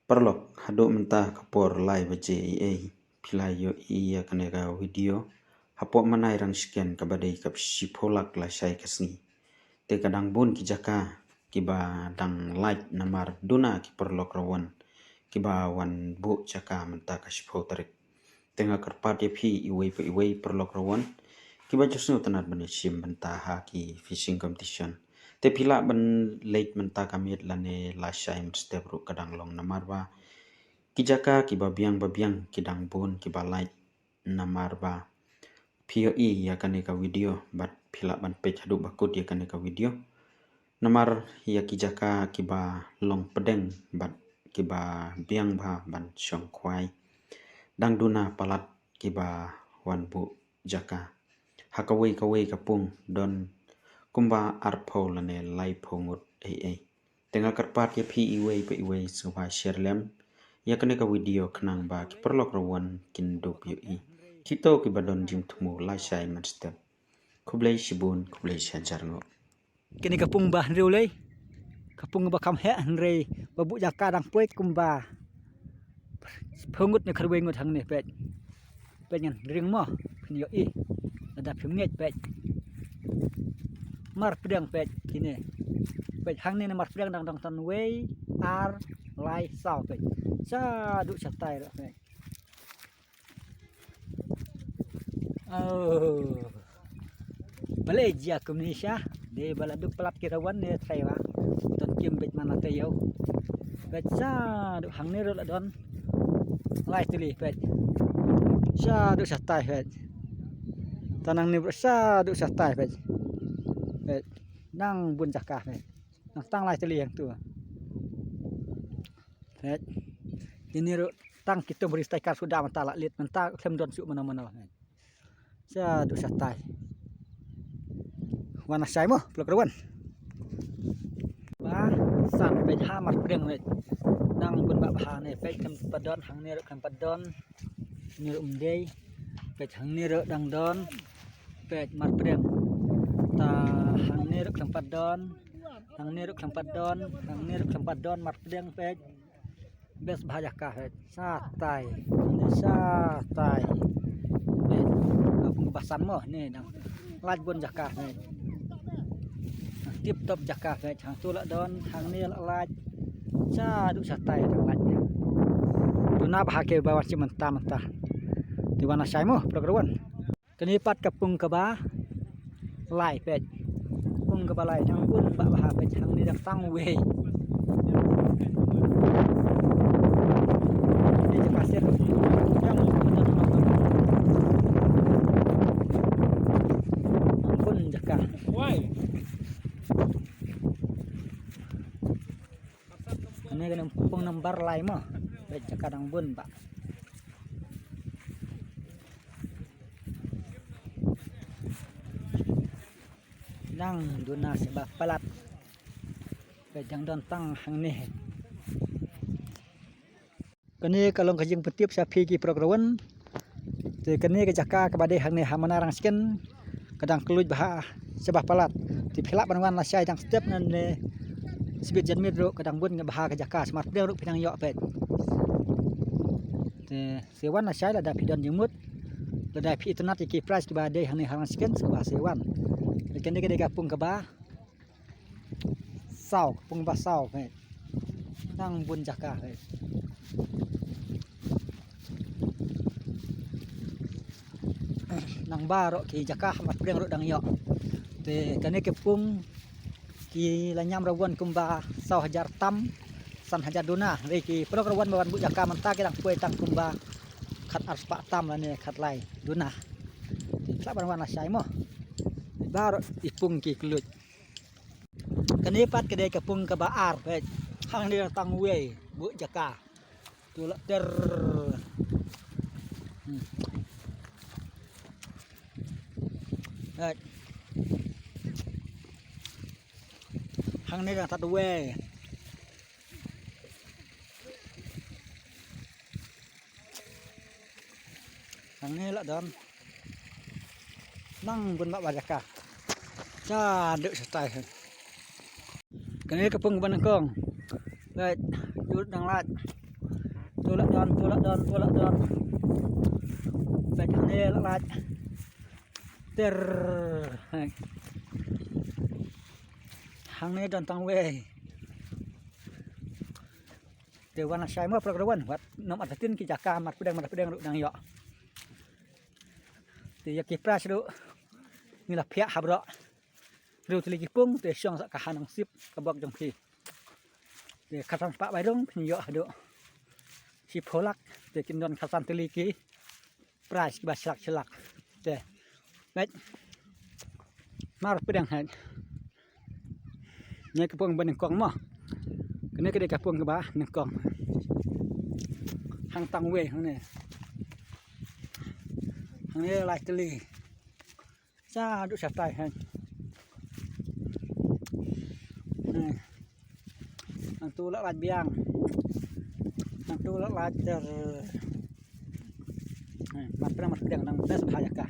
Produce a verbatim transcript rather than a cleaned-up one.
Paralok, haduh mynta ka por lai baje ei ei, phi la ïohi ïa kane ka video hapoh Manai Rangshken kaba dei kaba shiphew lak lashai ka sngi. Te ka dang bun ki jaka kiba dang lait namar duna ki paralok rawan kiba wan buh jaka mynta ka shiphew tarik. Te nga kyrpad ïa phi iwei pa iwei paralok rawan kiba ju sngewtynnat ban ïashim bynta ha ki fishing competition. Te phi lah ban leit mynta ka miet lane lashai mynstep ruh ka dang long namar ba ki jaka kiba biang ba biang ki dang bun kiba lait namar ba phi ïohi ïa kane ka video bad phi lah ban peit haduh ba kut ïa kane ka video. Namar ïa ki jaka kiba long pdeng bad kiba biang bha ban shong khwai, dang duna palat kiba wan buh jaka. Ha kawei kawei ka pung don kumba arphew lane laiphew ngut ei ei. Te nga kyrpad ïa phi iwei pa iwei sngewbha share lem ïa kane ka video khnang ba ki paralok rawan kin dup ïohi. Kito kiba don jingthmu lashai mynstep. Khublei shibun, khublei shihajar nguh. Kane ka pung ba hynriew lei. Ka pung ba kham heh hynrei ba buh jaka dang poi kumba phew ngut ne khatwei ngut hangne peit. Peit ngan ring mo, phin ïohi. Lada phim ngeit peit. Mar pdeng peit kine. Peit hangne ne mar pdeng dang dang tan wei, ar, lai, saw peit. Sa duh sa tai ruh peit. Oh. Balei jia kumne sha. Dei ba la duk palat ki rawan ne trai ba. Don kim beit man la taïew. Beit sa duh hangne ruh la don. Lai tylli beit. Sa duh sa tai beit. Tanang ne sa duh sa tai beit. Beit. Nang bun jaka beit. Nang tang lai tylli hangtu. Beit. Kine ruh tang kitum ri stai kar suda mynta la lit mynta khlem don shuh mano mano. Sa duh sa tai. Wan lashai mo, paralok rawan. Ba san peit ha mar pdeng peit. Nang bun ba bha ne peit khlem pat don hangne ruh khlem pat don. Hangne ruh um dei. Peit hangne ruh dang don. Peit mar pdeng. Ta hangne ruh khlem pat don. Hangne ruh khlem pat don. Hangne ruh khlem pat don mar pdeng peit. Best bha jaka peit. Sa tai. Sa tai. Peit. Ka pung ba san mo ne dang. Lait bun jaka peit. Tip top jaka peit. Hangtu la don, hangne la lait. Sa duh sa tai dang lait. Duna bha ki ba wan shi mynta mynta. Te wan lashai mo, paralok rawan. Kane pat ka pung kaba lai peit. Pung kaba lai dang bun ba bha peit hangne dang tang wei. Ni jaka sir. Dang bun jaka. Wai. Kane kane pung nambar lai mo. Peit jaka dang bun ba. Nang duna sha ba palat. Ka jang don tang hangne. Kane ka long ka jingpyntip sha phi ki paralok rawan. Te kane ka jaka kaba dei hangne ha Manai Rangshken ka dang kylluid bha sha ba palat. Te phi lah ban wan lashai dang step nangne. Sbit janmiet ruh ka dang bun bha ka jaka, sha mar pdeng ruh phi nang ïoh peit. Te sa wan lashai lada phi don jingmut. Lada phi itynnat ïa ki prize kiba dei hangne ha Rangshken sngewbha sa wan. Kane ka dei ka pung kaba saw, pung ba saw peit. Nang bun jaka peit. Nang baroh ki jaka ha mar pdeng ruh dang ïoh. Te kane ka pung ki la ñiam rawan kumba saw hajar tam, san hajar duna. Hynrei ki paralok rawan ba wan buh jaka mynta ki dang poi tang kumba khat ar spah tam lane khat lai duna. Te phi lah ban wan lashai mo. Baroh i pung ki kylluid. Kane pat ka dei ka pung kaba ar peit. Hangne tang wei buh jaka. Tu la ter. Hmm. Peit. Hangne dang tad wei. Hangne la don. Nang bun ba ba jaka. Sa duh sa tai. Kane ka pung ba nyngkong. Lait, dut dang lait. Tu la don, tu la don, tu la don. Bad hangne la lait. Ter. Hai. Hangne don tang wei. Te wan shai mo program wan. Wat nym artatien ki jaka marpdeng marpdeng ruh dang ïoh. Te ïa ki prize ruh ngi la phiah ha baroh. Hynriew tylli ki pung te shong sa ka ha Nongsip ka bok jong phi. Te khatsan spah bai rung phin ïoh haduh shiphew lak. Te kin don khatsan tylli ki prize kiba shi lak shi lak. Te bad marpdeng hait. Ngi ka pung ba nyngkong mo. Kane ka dei ka pung kaba nyngkong. Hang tang wei hangne. Hangne lai tylli. Sa duk shatai hang. Hang tu la lait biang. Hang tu la lait ter. Mat pdeng mat pdeng nang best bha ïa ka.